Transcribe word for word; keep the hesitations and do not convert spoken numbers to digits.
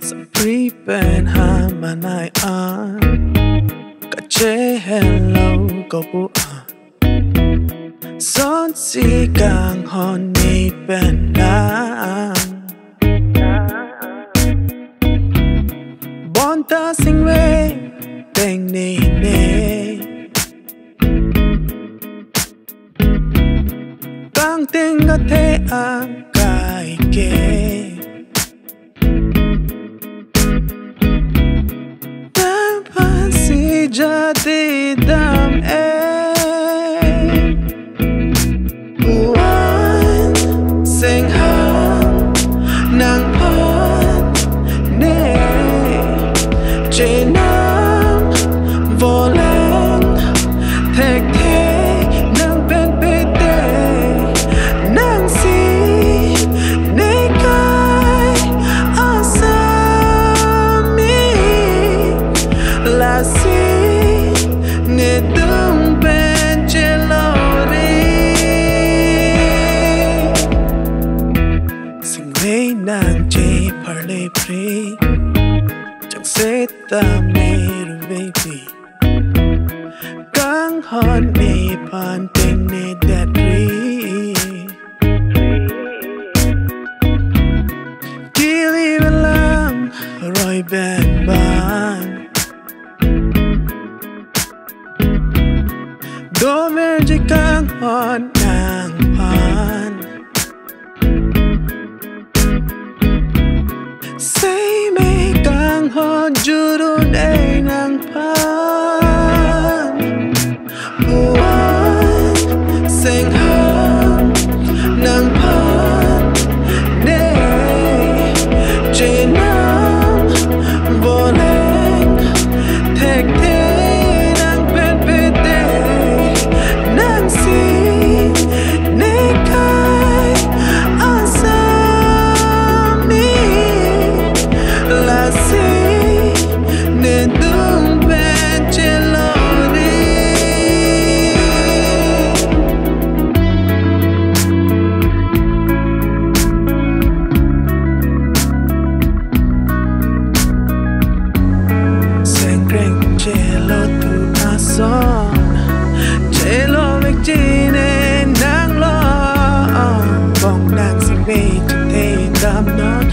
Sapri pen ha manai an kachehelo kopu an, sonsi kanghon ne pen lang. Bonta singve tengnene, kangting athe angkai ke. Nangphan si jadi dam-e. Puan seng hang nangphan ne chenam volang thekthe nang pen pete nangsi nekai asami lasi nedung pen chelori. Singve nangche parle pri, chang seta meru baby. Kanghon nephan tengnedet ri. Kili velang roi ben ban. Dover je kanghon nangphan. Sei me kanghon jurun ei nangphan. Puan seng hang nangphan ne chenam volang thekthe nang pen pete nangsi nekai asami lasi nedung pen chelori. Sengkreng chelo tu ason, chelo vek chine nanglo, bong nang singve chete damnon.